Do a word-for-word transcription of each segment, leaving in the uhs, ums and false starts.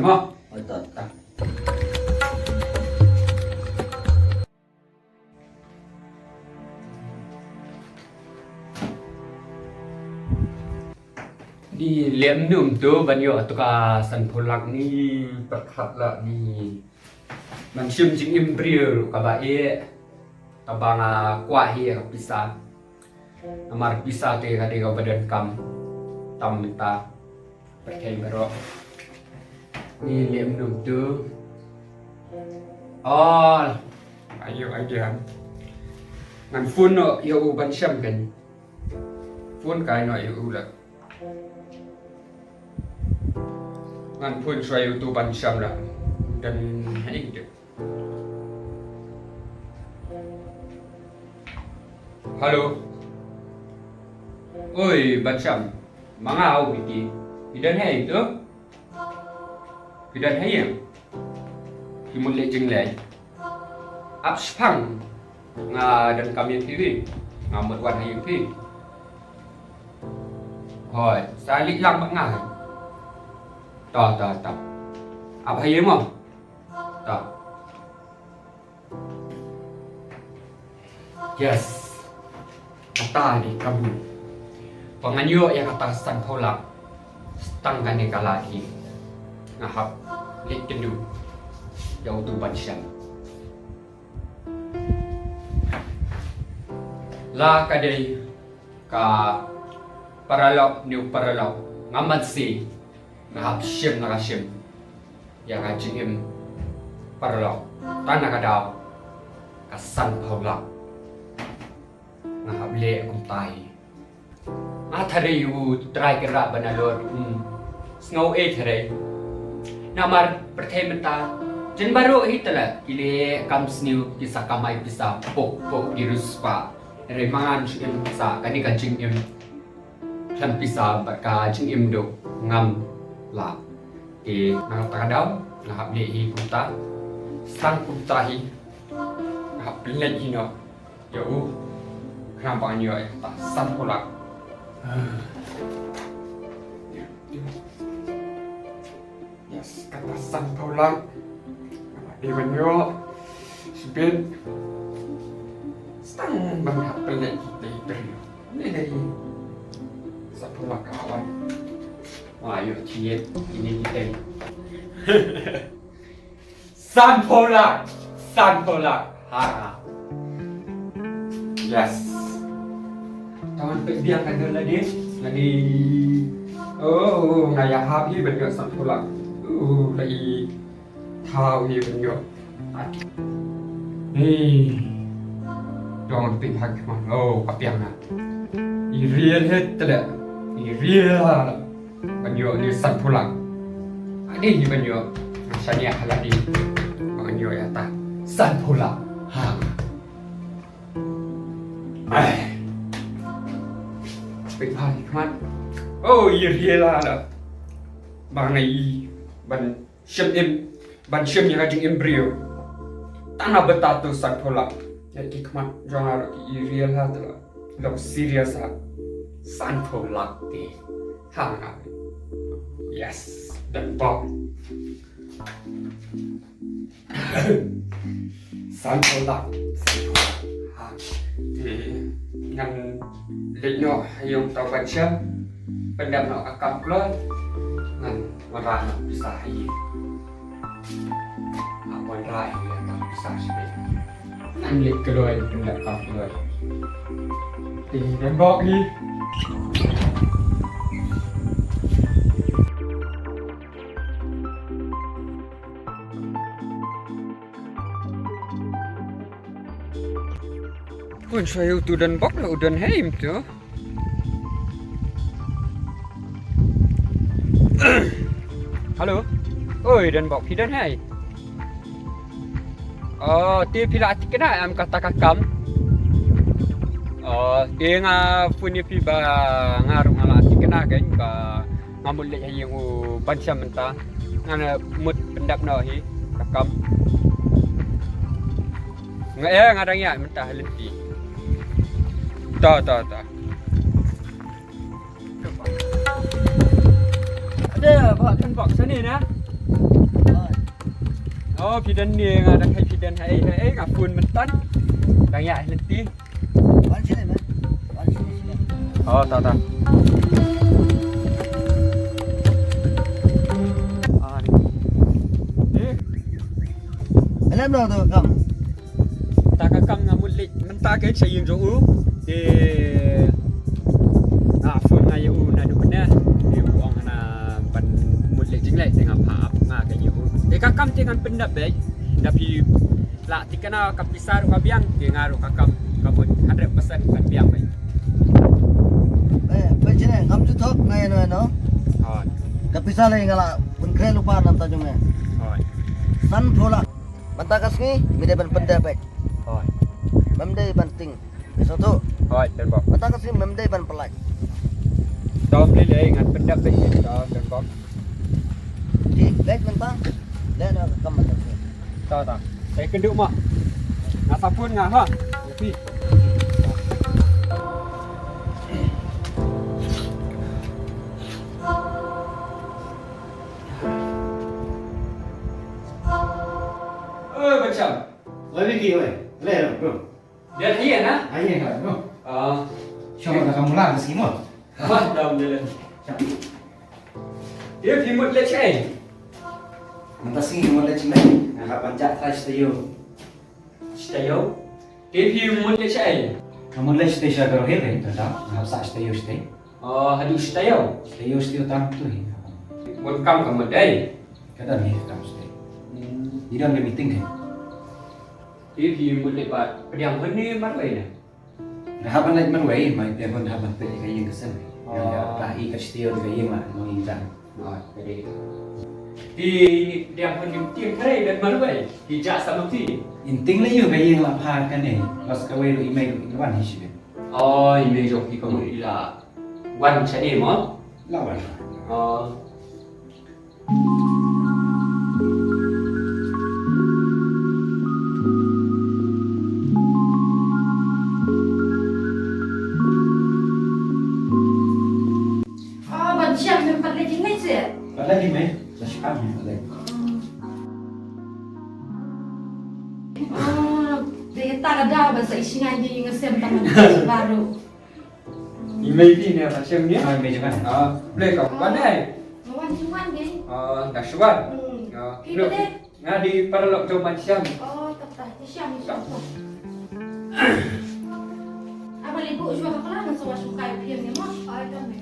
Mo. Oi, ta, ta. Ni lem num tu ban ïoh tu ka sanphew lak ni, pyrkhat lah ni. Ban shim jingim briew kaba eh, kaba nga kwah hi ka pisa. Namar pisa te ka dei kaba donkam tam mynta. Pyrthei baroh. Ni lem num tu. Oh, ayo, ayo. Ngan phone noh ïa u Ban Shem kan. Phone kai noh ïa u lah. Ngan phone shuwa ïa utu Ban Shem lah. Dan hai deh. Hello. Oi, Ban Shem. Ma nga u Piti. Phi don hi tu? Phi don hi ïa? Phi mut leit jingleit? Ap shipang. Nga donkam ïa phi. Nga mut wan ha ïing phi. Hooid, sa leit lang bad nga. To, to, to. Ap ha ïing mo. To. Yes. Kata dei kabu. Ba ngan ïoh ïa kata sanphew lak. Tang kane ka lad hi. Nga hap leit kynduh ïa utu Ban Shem. La ka dei ka paralok ne u paralok, nga man si nga hap shim la ka shim ïa ka jingim paralok. Tang na ka daw ka sanphew lak. Nga hap leh kumta hi. Nga tharai u trai kynrad ba nalor, hmm, sngew eh tharai. Namar pyrthei mynta jin baroh hi tala ki leh kam sniew, ki sa kamai pisa pok pok ki riewspah. Hynrei ma nga shu im sa kane ka jingim khlem pisa bad ka jingim duk ngam lah. Te na kata ka daw nga hap leh hi kumta. Sang kumta hi nga hap pynleit hi noh. Ïa u. Khnang ba ngan ïoh ïa kata sanphew lak. Yes, kata sanphew lak. Dei ban ïoh. Sbit. Stang ban hap pynleit kita itu. Ni dei. Sanphew lak ka wan. Wah, ïoh thied ini kita. Sanphew lak, sanphew lak. Ha. Yes. Tang peit biang ka dei lagi. Lagi. Oh, nga ïa hap hi ban ïoh sanphew lak. Uh, lagi. Thaw hi ban ïoh. Ni. Dong peit ha khmat. Oh, ka biang na. I real hit tele. I real. Ban ïoh ni sanphew lak. Adi ni ban ïoh. Shania haladi. Ban ïoh ïa ta. Sanphew lak. Ha. Ai. Peit ha khmat. Oh, i real la. Ban ngai ban shim im, ban shim ïa ka jingim briew. Tang na bynta tu sanphew lak. Ïa ki khmat jong nga ruh ki i real ha tu la. Long serious ha. Sanphew lak te. Ha nga. Yes. Dang bok. Sanphew lak. Sanphew lak. Ha. Te ngan leit noh ha ïing u Ban Shem. Pyndep noh ka kam kloi. Ngan wanrah noh pisa ha ïing. Ngan wanrah ïa ka pisa shibit. Ngan leit kloi pyndep kam kloi. Te ngan bok hi. Khun shuwa ïa utu Donbok la u don hi mynta. Hello. Oi Donbok, phi don hi? Oh, te phi la thikna em kata ka kam? Oh, te nga phone ïa phi ba nga ruh nga la thikna kein ba nga mut leit ha ïing u Ban Shem mynta. Nga mut pyndep noh hi ka kam. Nga, eh, nga dang ïaid mynta ha lynti. To, to, to. Ade, ba kan bok sani na. Oh, phi don ne, nga da kai phi don ha ei ha ei, nga phone mynta. Dang ïa lynti. Wan sini, man. Wan sini, sini. Oh, ta ta. Ah, ni. Eh. Alam dong tu kam. Ta ka kam nga mut leit mynta ka cha ïing jong u. Te nga phone nga ïa u naduh mynne. Te u ong hana ban mut leit jingleit te nga phah ap nga ka ïa u. Te ka kam te ngan pyndep beit. Da phi lah thikna ka pisa ruh ka biang te nga ruh ka kam ka mut hundred percent kan biang beit. Eh, pynjine ngam ju thok nai no no. Hoi. Ka pisa lei nga la pynkhreh lypa na bynta jong me. Hoi. San phew lak. Mynta ka sngi me dei ban pyndep beit. Hoi. Mem dei ban tieng. Me sngewthuh. Hoi, Don Bok. Mynta ka sngi mem dei ban pyllait. To, mem lei lei ngan pyndep beit. To, Don Bok. Te leit mynta. Leit na ka kam mynta ka sngi. To, to. Te kynduh mo. Nga sa phone nga ha. Ïa phi. Oi, Bacham. Oi, Vicky, oi. Leh, bro. Dia hian, ha? Hian, ha, bro. Ah. Shong ka kamula ka simo. Ah, dam dia. Dia phi mut leit shaei? Mynta sngi mut leit shaei. Nga hap ban jah trai sha taïew. Sha taïew? Te phi mut leit shaei? Nga mut leit shatei sha ka Rohit, eh, tang tang. Nga hap sah sha taïew shatei. Oh, haduh sha taïew? Sha taïew shatei tang tu hi. Bun kam ka mut dei? Ka don hi ka kam shatei. Hmm. Ngi don ka meeting hi. Te phi mut leit pat pdiang hynne marwei ne? Nga hap ban leit marwei, mai pdiang hynne hap ban peit ka ïing ka sem. Oh. Nga ïa ka ïing ka shatei ka ïing la nong ïing jang. Te pdiang hynne tieng khrei dang marwei. Ki jah sa ma phi. Ïa tieng la ïoh ka ïing la pha kane. Bas kawei ruh i mei ruh i wan hi shibit. Oh, i mei jong phi ka mut i la wan shane mo? La wan. Oh. Oh, ban shem mem pat leit ïing mei seh? Pat leit ïing mei, la shah mei pat leit. Oh, dei ta ka daw ban sa ïa sngewbha ïa ïing ïa sem tang ban baroh. Ïing mei phi ne, ban shem ne? Ah, ïing mei jong nga. Ah, blei ka wan dei. Wan jong wan dei. Ah, da shuwa. Hmm. Ah, phi blei. Pat dei? Nga dei paralok jong Ban Shem. Oh, tah tah, i Shem, i Shem. Aba leit buh shuwa ha khla ngan sa wan shongkai phi ïa me mo. Ai, tang me.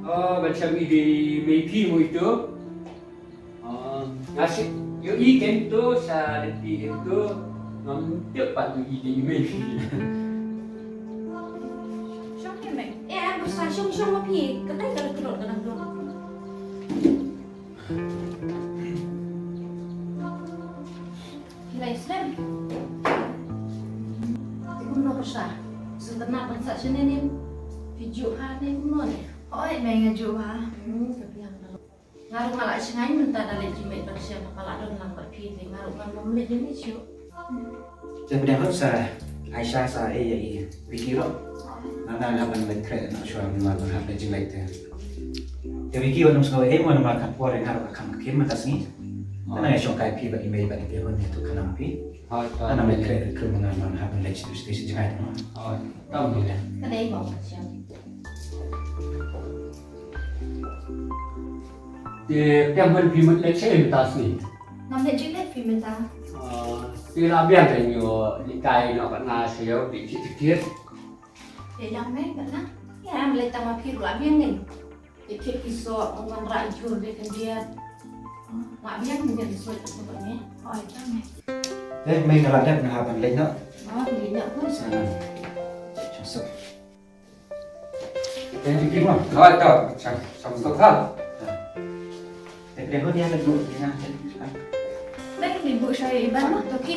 Oh, Ban Shem i dei mei phi mo itu. Oh, nga shu ïohi kein to sha lynti kein to. Ngam tip pat ïohi dei mei phi. Shong ne mei. Eh, ang sa shong shong ma phi. Katai ka la kyrot ka dang dong. Hilai slem. Te kumno pyrsa? Sngewtynnat ban sah shane ne? Phi juh ha ne kumno ne? Hooid mei, nga juh ha. Hmm, ka biang na. Nga ruh nga la shngaiñ mynta da leit jingmut ban shem, ka la don lang bad phi te nga ruh ngan ym leit jingmut shuh. Te pdiang hooid sa Aisha sa ei ïa i Vicky ruh. Nga nga hap ban leit khreh noh shuwa namar ban hap leit jingleit te. Te Vicky wat nym sngew ei mo namar ka por ïa nga ruh ka kham ka khim mynta sngi. Te nang ïa shongkai phi bad i mei bad i phi hooid ïa tu ka nam phi. Hooid, hooid. Nang leit khreh khlem nga nang hap ban leit sha sha jngai te mo. Hooid. Tam ni le. Ka dei mo ka shem. Te pdiang hooid phi mut leit shaei mynta sngi? Ngam leit jingleit phi mynta. Ah, te la biang ka ïoh leit kai noh bad nga sha ïew leit jied tiket. Te dang mei bad nga. Ïa, ngam leit tang ma phi ruh la biang ngi. Te kit ki soh, ngam wan rah jur de khyndiat. La biang khyndiat ki soh bad ngi. Oi, tang mei. Te mei nga la dep nga hap ban leit noh. Oh, leit noh phi. Sa nang. Sa suk. Te dei ki mo. Hooid to, sam, sam to ha. Te pdiang hooid ïa leit buh ïa nga te. Leit buh sha i Ban mo, to ki.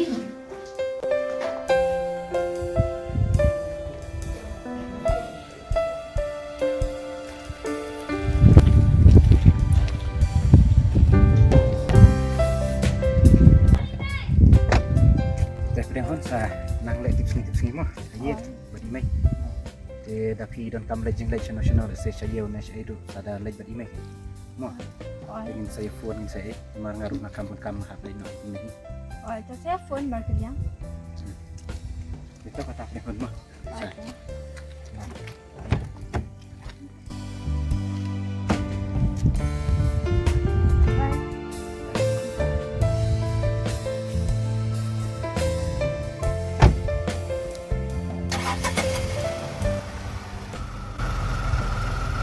Te pdiang hooid sa nang leit tip sngi tip sngi mo. Aïe. Bad i mei. Te da phi donkam leit jingleit shano shano lehse sha ïew ne shaei ruh sa da leit bad i mei. Mo. Oi. Ngin sa ïa phone, ngin sa ïa, namar nga ruh nga kam pun kam hap dei noh ni. Oi, to sa ïa phone ba ka liang. Ito kata pun mo. Oi, to.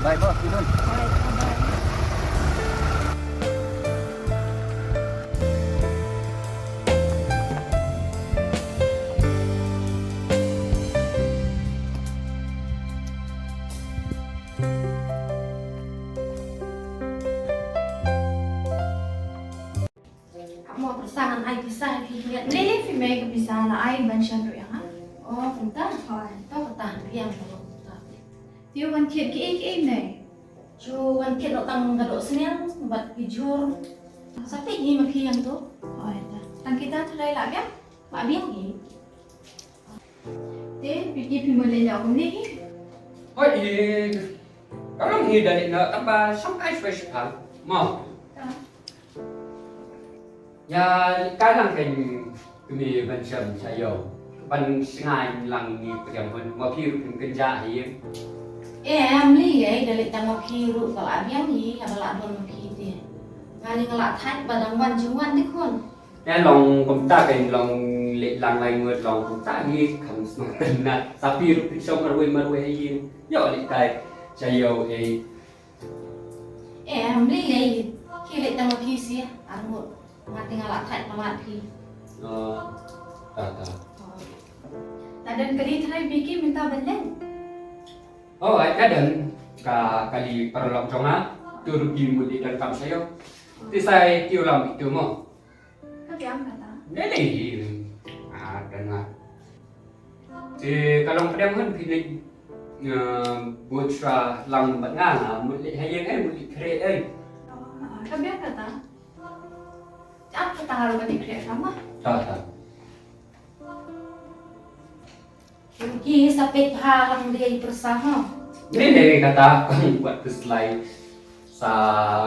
Bye, boss. Bye. Mo pyrsa ngan ai pisa ïa phi. Ngan leh ïa phi mei ka pisa la ai ban shan ruh ïa nga. Oh, kumta. Hooid. To kata phi ïa kumta. Te wan thied kiei kiei mei? Shu wan thied noh tang ka dohsniang bad ki jhur. Sa peit hi ma phi ïa to. Hooid ta. Tang kita tharai la biang. La biang hi. Te phi ki phi mut leh noh kumne hi. Hooid hi. Ka long hi da leh noh tang ba shong kai shwai shipang. Mo. Ïa ka lang kein kmie ban shem sha ïew ban sngew lang ïa pdiang hun ma phi ruh phin kynjah hi. Em lei ei da lei tang ma phi ruh ka la biang hi ha ka la don ma phi te. Nga ni nga la thait ba dang wan jingwan te khun. Ïa long kumta kein long leh lang lai ngut long kumta hi kham sngewtynnat sa phi ruh phin shong marwei marwei ha ïing. Ïoh leh kai sha ïew ei. Em lei ei. Ki leh tang ma phi sha arngut. Nga te nga la thait palat phi. Oh, ta ta. Ta don kali trai biki mynta ban leh. Oh, ai ka don ka kali paralok jong nga. Tu ruh ki mut i don kam sayo. Ti sai ti ulam itu mo. Ka biang kata. Lei lei. Ah, don nga. Te ka long pdiang hun phi leh, eh, bun shuwa lang bad nga, nga mut leh ha ïing ei, mut leh khreh ei. Ka biang kata. Ap kata haru ka dei khreh ka ma. Ta ta. Ki sa peit ha lang dei pyrsa ha. Lei lei kata kong wat pyrslai. Sa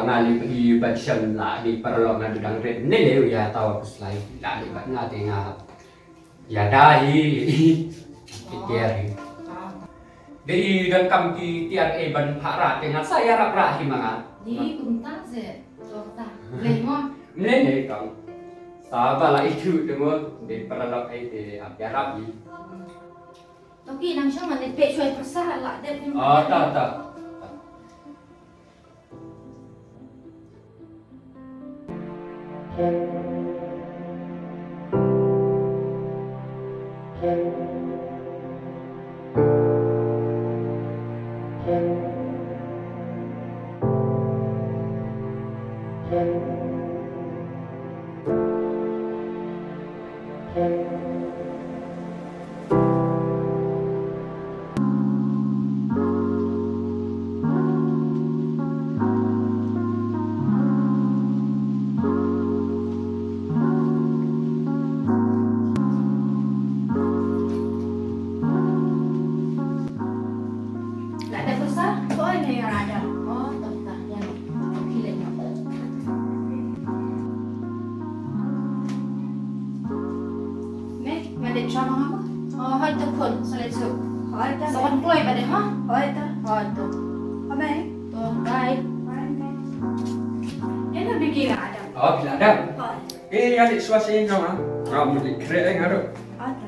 nga leh phi ban shem la dei paralok nga dang rit. Lei lei ïa ta wat pyrslai la dei bad nga te nga. Ïa da hi. Ïa da hi. Dei don kam ki tiar ei ban phah rah te nga sa ïarap rah hi ma nga. Ni kumta se. To ta. Lei mo. Lei lei kam. Sa ba la itu te mo. Dei paralok ei te ap ïarap hi. To ki nang shong ngan peit shuwa pyrsa la dep ni. Ah, ta ta. La da pyrsa, ko ai ne ya da. Oh, tong ta ya. Ki le nya. Me, ma de chama ngapa? Oh, hai to khun, sa le chu. Hai ta. Sa wan kloi ba de ha? Hai ta. Hai to. Ame. To, bye. Bye, me. Ya na biki la da. Oh, bila da. Hai. Eh, ya de swa se no ha. Ngam de kre ai ngaro. Hai ta.